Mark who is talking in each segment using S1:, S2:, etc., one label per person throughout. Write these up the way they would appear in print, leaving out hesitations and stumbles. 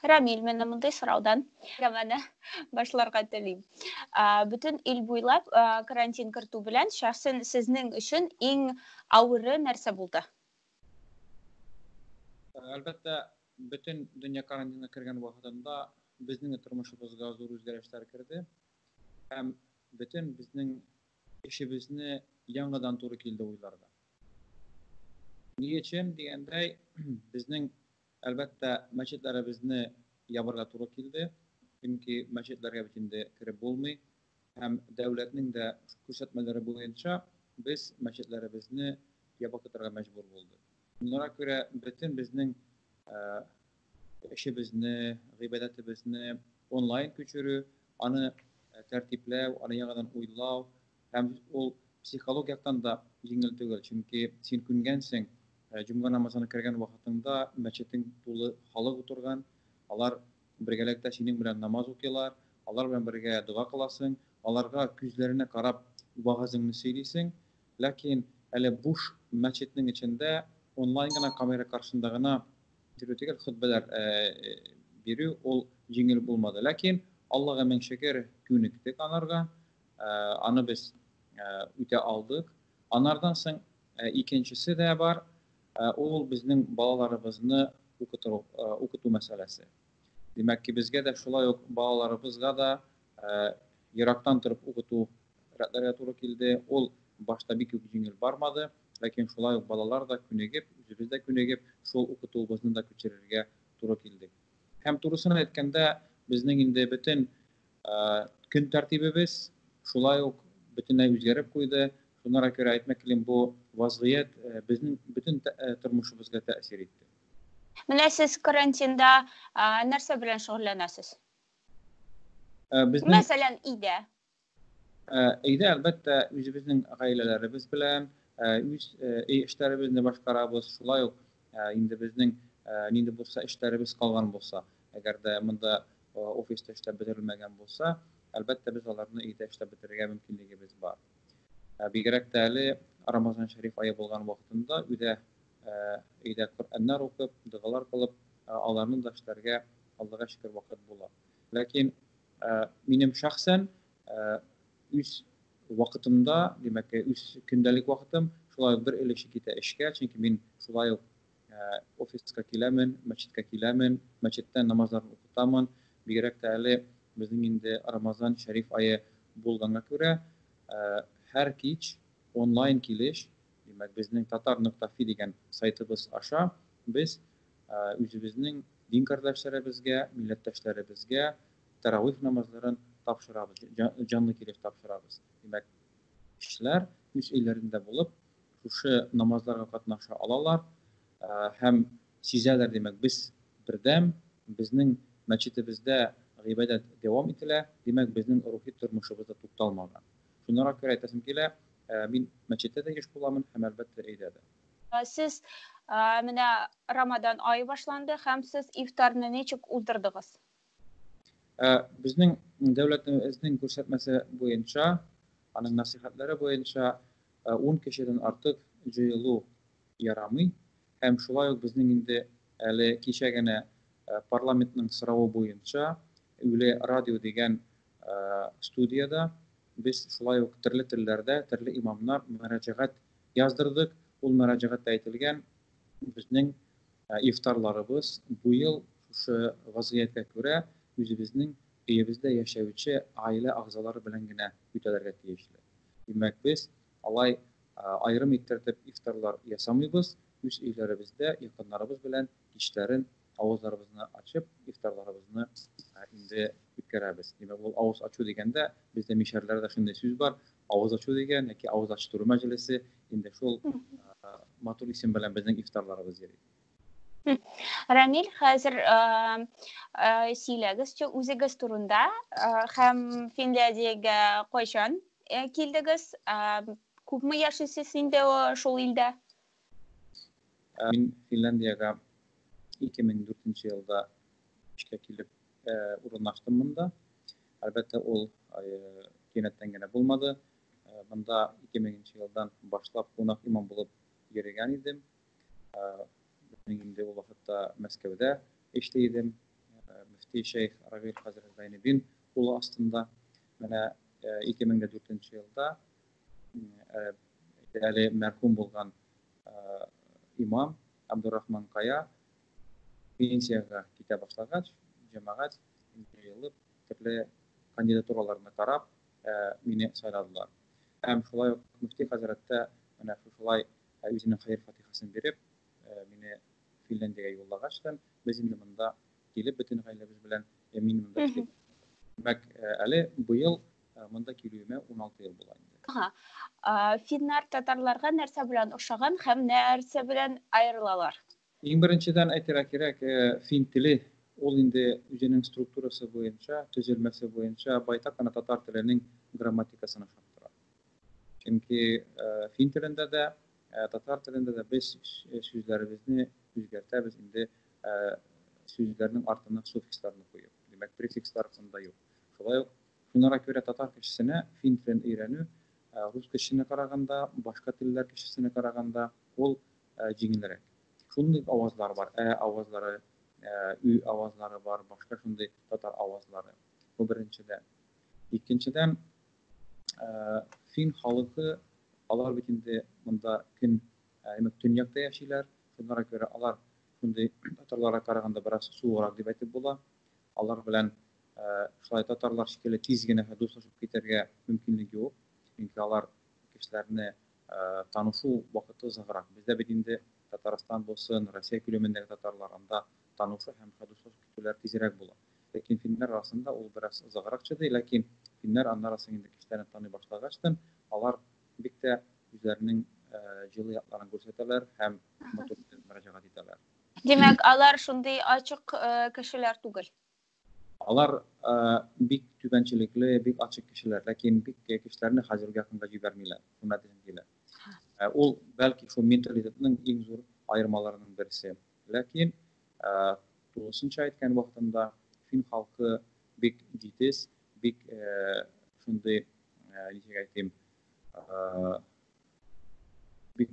S1: Рамил, менә мондый сораудан әңгәмәне башларга телим. Бөтен ил буйлап карантин кертү белән шәхсән сезнең өчен иң авыры нәрсә булды?
S2: Әлбәттә, бөтен дөнья карантинга кергән вакытында безнең дә тормышыбызга зур үзгәрешләр керде. Һәм бөтен безнең эшебезне яңадан туры килде уйларга. Ни өчен дигәндәй, безнең әлбәттә мәчетләребезне ябарга туры килде. Чөнки мәчетләргә бит инде кереп булмый. Һәм дәүләтнең дә күрсәтмәләре буенча без мәчетләребезне ябык тотарга мәҗбүр булдык. Шуңа күрә бөтен безнең эшебезне, гыйбадәтебезне онлайн күчерү, аны тәртипләү, аны яңадан уйлау һәм ул психологик яктан да җиңел түгел, чөнки син күнгәнсең, җомга намазына кергән вакытыңда мәчетең тулы халык утырган, алар бергәлектә синең белән намаз укыйлар, алар белән бергә дога кыласың, аларга күзләренә карап вәгазеңне сөйлисең, ләкин әле буш мәчетнең эчендә онлайн гына камера каршында гына бирү түгел, хөтбәләр бирү ул җиңел булмады. Ләкин Аллага мең шөкер, күнектек анарга, аны без үтә алдык. Анардан соң икенчесе дә бар, ул безнең балаларыбызны укыту, укыту мәсьәләсе. Димәк ки, безгә дә шулай ук балаларыбызга да ерактан торып укыту рәтләргә туры килде. Ул башта бик үк җиңел бармады, ләкин шулай ук балалар да күнегеп, үзебез дә күнегеп, шул укытуыбызны да күчерергә туры килдек. Һәм турысын әйткәндә, безнең инде бөтен көн тәртибебез шулай ук бөтенләй үзгәреп куйды. Шуңа күрә әйтмәк килим, бу вазгыять безнең бөтен тормышыбызга тәэсир итте.
S1: Менә сез карантинда нәрсә белән шөгыльләнәсез? Безнең Мәсәлән, өйдә.
S2: Өйдә, әлбәттә, үзебезнең гаиләләребез белән үз өй эшләребезне башкарабыз. Шулай ук инде безнең нинди булса эшләребез калган булса, әгәр дә монда офиста эшләп бетерелмәгән булса, әлбәттә, без аларны өйдә эшләп бетерергә мөмкинлегебез бар. Бигрәк тә әле Рамазан шәриф ае булган вакытында өйдә өйдә Коръәннәр укып, догалар кылып, аларны да эшләргә Аллага шөкер вакыт була. Ләкин минем шәхсән үз вакытымда, димәк, үз көндәлек вакытым шулай ук бер өлеше китә эшкә, чөнки мин шулай ук офиска киләмен, мәчеткә киләмен, мәчеттә намазларны укытамын. Бигрәк тә әле безнең инде Рамазан шәриф ае булганга күрә, һәр кич онлайн килеш, димәк, безнең tatar.fi дигән сайтыбыз аша без үзебезнең дин кардәшләребезгә, милләттәшләребезгә тәравих намазларын тапшырабыз, җанлы килеш тапшырабыз. Димәк, кешеләр үз өйләрендә булып, шушы намазларга катнаша алалар һәм сизәләр, димәк, без бердәм, безнең мәчетебездә гыйбадәт дәвам ителә, димәк, безнең рухи тормышыбыз да тукталмаган. Шуңа күрә әйтәсем килә, мин мәчеттә дә еш буламын һәм әлбәттә өйдә дә.
S1: Сез менә Рамадан ае башланды һәм сез ифтарны ничек уздырдыгыз?
S2: Безнең дәүләтебезнең күрсәтмәсе буенча, аның насыйхәтләре буенча 10 кешедән артык җыелу ярамый. Һәм шулай ук безнең инде әле кичә генә парламентның соравы буенча Үле радио дигән студияда без шулай ук төрле телләрдә төрле имамнар мөрәҗәгать яздырдык. Ул мөрәҗәгатьтә әйтелгән, безнең ифтарларыбыз бу ел шушы вазгыятькә күрә үзебезнең өебездә яшәүче гаилә әгъзалары белән генә үтәлергә тиешле. Димәк, без алай аерым иттертеп ифтарлар ясамыйбыз, үз өйләребездә якыннарыбыз белән кичләрен авызларыбызны ачып, ифтарларыбызны инде үткәрәбез. Димәк, ул авыз ачу дигәндә, бездә мишәрләрдә шундый сүз бар, авыз ачу дигән яки авыз ачтыру мәҗлесе, инде шул матур исем белән безнең ифтарларыбыз йөри.
S1: Рамил, хәзер сөйләгезче үзегез турында һәм Финляндиягә кайчан килдегез? Күпме яшисез инде шул илдә?
S2: Мин Финляндиягә 2004 елда эшкә килеп урынлаштым монда. Әлбәттә, ул кинәттән генә булмады. Монда 2000 елдан башлап кунак имам булып йөргән идем. Мин инде ул вакытта Мәскәүдә эшли идем. Мөфти шәйх Равил хәзрәт Гайнетдин кулы астында. Менә 2004 елда әле мәрхүм булган имам Абдурахман Кая пенсиягә китә башлагач, җәмәгать җыелып, төрле кандидатураларны карап, мине сайладылар. Һәм шулай ук мөфти хәзрәт тә менә шушылай үзенең хәер-фатихасын биреп, мине Финляндиягә юллагачтан, без инде монда килеп, бөтен гаиләбез белән, мин монда эшлим. Димәк, әле быел монда килүемә 16 ел була инде.
S1: Ага. Финнар татарларга нәрсә белән охшаган һәм нәрсә белән аерылалар?
S2: Иң беренчедән әйтергә кирәк, фин теле ул инде үзенең структурасы буенча, төзелмәсе буенча байтак кына татар теленең грамматикасына охшап тора. Чөнки фин телендә дә, татар телендә дә без сүзләребезне үзгәртәбез инде сүзләрнең артына суффиксларны куеп. Димәк, префикслар монда юк. Шулай ук шуңа күрә татар кешесенә фин телен өйрәнү рус кешесенә караганда, башка телләр кешесенә караганда ул җиңелрәк. Шундый авазлар бар, ә авазлары, ü авазлары бар, башка шундый татар авазлары. Бу беренчедән. Икенчедән, фин халкы, алар бит инде монда көн, димәк, төньякта яшиләр. Шуңа күрә алар шундый татарларга караганда бераз суыграк дип әйтеп була. Алар белән шулай татарлар шикелле тиз генә дуслашып китәргә мөмкинлек юк. Чөнки алар кешеләрне танышу вакыты озаграк. Бездә бит инде Татарстан булсын, Россия күләмендәге татарлар анда танышу һәм дуслашып китүләр тизрәк була. Ләкин финнәр арасында ул бераз озаграк чыдый, ләкин финнәр аннары соң инде кешеләрне таный башлагачтын, алар бик тә үзләренең җылы якларын күрсәтәләр һәм матур итеп мөрәҗәгать итәләр.
S1: Димәк, алар шундый ачык кешеләр түгел.
S2: Алар бик түбәнчелекле, бик ачык кешеләр, ләкин бик кешеләрне хәзерге якынга җибәрмиләр. Шуны әйтәсем килә. Ул бәлки шул менталитетның иң зур аермаларының берсе. Ләкин тулысынча әйткән вакытында фин халкы бик җитез, бик шундый, ничек әйтим, бик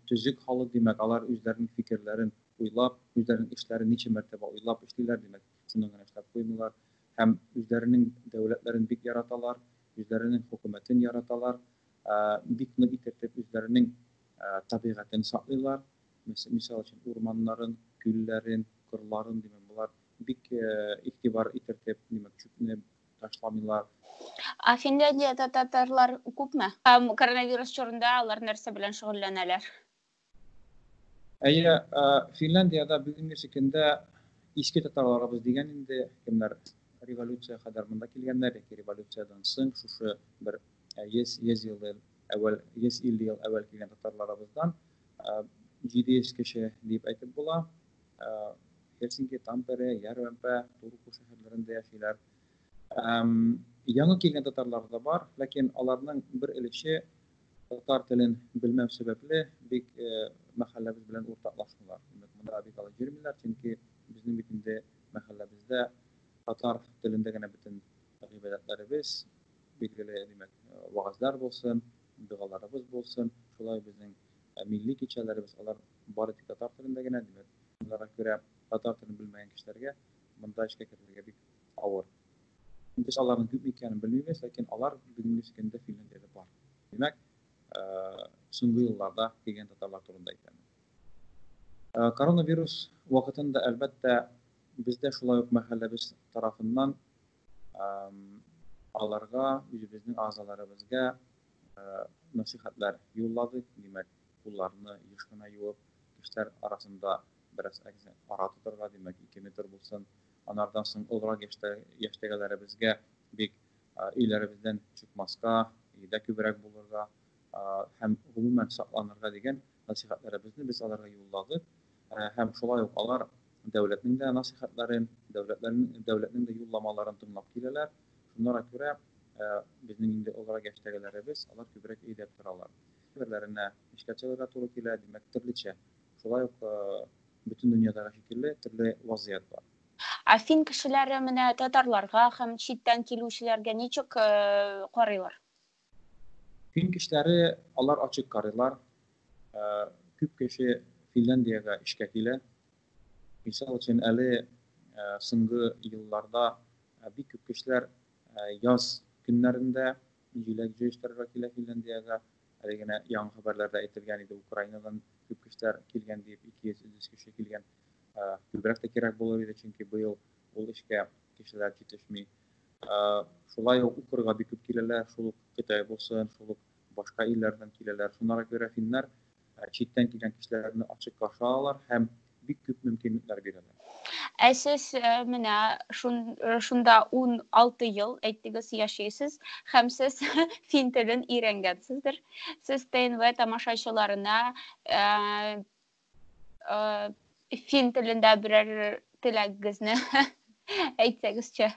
S2: төзек халык, димәк, алар үзләренең фикерләрен уйлап, үзләренең эшләрен ничә мәртәбә уйлап эшлиләр, димәк, шуны гына эшләп куймыйлар һәм үзләренең дәүләтләрен бик яраталар, үзләренең хөкүмәтен яраталар, бик нык итеп үзләренең табигатен саклыйлар. Мисал өчен, урманнарын, күлләрен, кырларын, димәк, болар бик игътибар итеп, димәк, чүпне ташламыйлар.
S1: А Финляндиядә татарлар күпме? Һәм коронавирус чорында алар нәрсә белән шөгыльләнәләр?
S2: Әйе, Финляндиядә бүгенге көндә иске татарларыбыз дигән инде, кемнәр революция кадәр монда килгәннәр яки революциядән соң шушы бер 100 ел әүвәл, 150 ел әүвәл килгән татарларыбыздан 700 кеше дип әйтеп була. Хельсинки, Тампере, Ярвенпә, Турку шәһәрләрендә яшиләр. Яңа килгән татарлар да бар, ләкин аларның бер өлеше татар телен белмәү сәбәпле бик мәхәлләбез белән уртаклашмыйлар. Димәк, монда бик алай йөрмиләр, чөнки безнең бит инде мәхәлләбездә татар телендә генә бөтен гыйбадәтләребез, билгеле, димәк, вагазлар булсын, догаларыбыз булсын, шулай безнең милли кичәләребез, алар бары тик татар телендә генә, димәк, шуңа күрә татар телен белмәгән кешеләргә монда эшкә керергә бик авыр. Без аларның күп икәнен белмибез, ләкин алар бүгенге көндә Финляндиядә бар. Димәк, соңгы елларда килгән татарлар турында әйтәм. Коронавирус вакытында, әлбәттә, бездә шулай ук мәхәлләбез тарафыннан аларга, үзебезнең әгъзаларыбызга насыйхатлар юлладык. Димәк, кулларны еш кына юып, кешеләр арасында бераз ара тотарга, димәк, 2 метр булсын. Анардан соң олырак яшьтәгеләребезгә бик өйләребездән чыкмаска, өйдә күбрәк булырга һәм гомумән сакланырга дигән насыйхатларыбызны без аларга юлладык. Һәм шулай ук алар дәүләтнең дә насыйхатларын, дәүләтнең дә юлламаларын тыңлап киләләр. Шуңа күрә безнең инде олырак яшьтәгеләребез, алар күбрәк өйдә торалар. Берләренә эшкә чыгарга туры килә, димәк, төрлечә. Шулай ук бөтен дөньядагы шикелле төрле вазыят бар.
S1: А фин кешеләре менә татарларга һәм читтән килүчеләргә ничек карыйлар?
S2: Фин кешеләре алар ачык карыйлар. Күп кеше Финляндиягә эшкә килә. Мисал өчен, әле соңгы елларда бик күп кешеләр яз көннәрендә җиләк җыештырырга килә Финляндиягә. Әле генә яңа хәбәрләрдә әйтелгән иде, Украинадан күп кешеләр килгән дип, 200-300 кеше килгән. Күбрәк тә кирәк булыр иде, чөнки быел ул эшкә кешеләр җитешми. Шулай ук укырга бик күп киләләр, шул ук Кытай булсын, шул ук башка илләрдән киләләр. Шуңа күрә финнар читтән килгән кешеләрне ачык каршы алалар һәм бик күп мөмкинлекләр бирәләр.
S1: Ә сез менә шунда 16 ел әйттегез яшисез һәм сез фин телен өйрәнгәнсездер. Сез ТНВ тамашачыларына фин телендә берәр теләгегезне әйтсәгезче.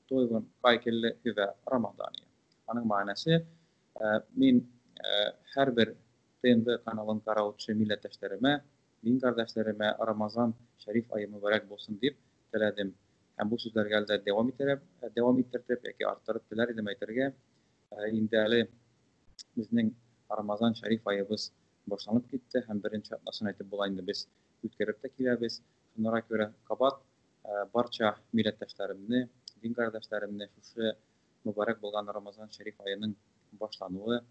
S2: Toivon kaikille hyvää Ramadania. Аның мәгънәсе, мин һәрбер ТНВ каналын караучы милләттәшләремә, дин кардәшләремә Рамазан шәриф ае мөбарәк булсын дип теләдем. Һәм бу сүзләргә әле дә дәвам иттереп, дәвам иттертеп яки арттырып теләр идем әйтергә. Инде әле безнең Рамазан шәриф аебыз башланып китте һәм беренче атнасын әйтеп була инде без үткәреп тә киләбез. Шуңа күрә кабат барча милләттәшләремне, дин кардәшләремне шушы мөбарәк булган Рамазан шәриф аеның башлануы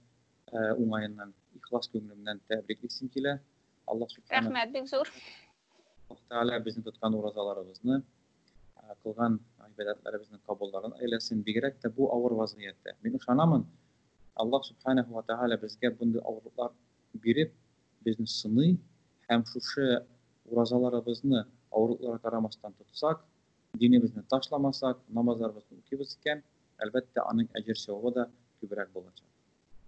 S2: уңаеннан ихлас күңелемнән тәбриклисем килә. Аллаһ
S1: субхана Рәхмәт бик зур.
S2: Аллаһ Тәгалә безнең тоткан уразаларыбызны, кылган гыйбадәтләребезнең кабулларын әйләсен, бигрәк тә бу авыр вазгыятьтә. Мин ышанамын, Аллаһ субханаху ва тәгалә безгә мондый авырлыклар биреп, безне сыный һәм шушы уразаларыбызны авырлыкларга карамастан тотсак, динебезне ташламасак, намазларыбызны укыйбыз икән, әлбәттә, аның әҗер-савабы да күбрәк булачак.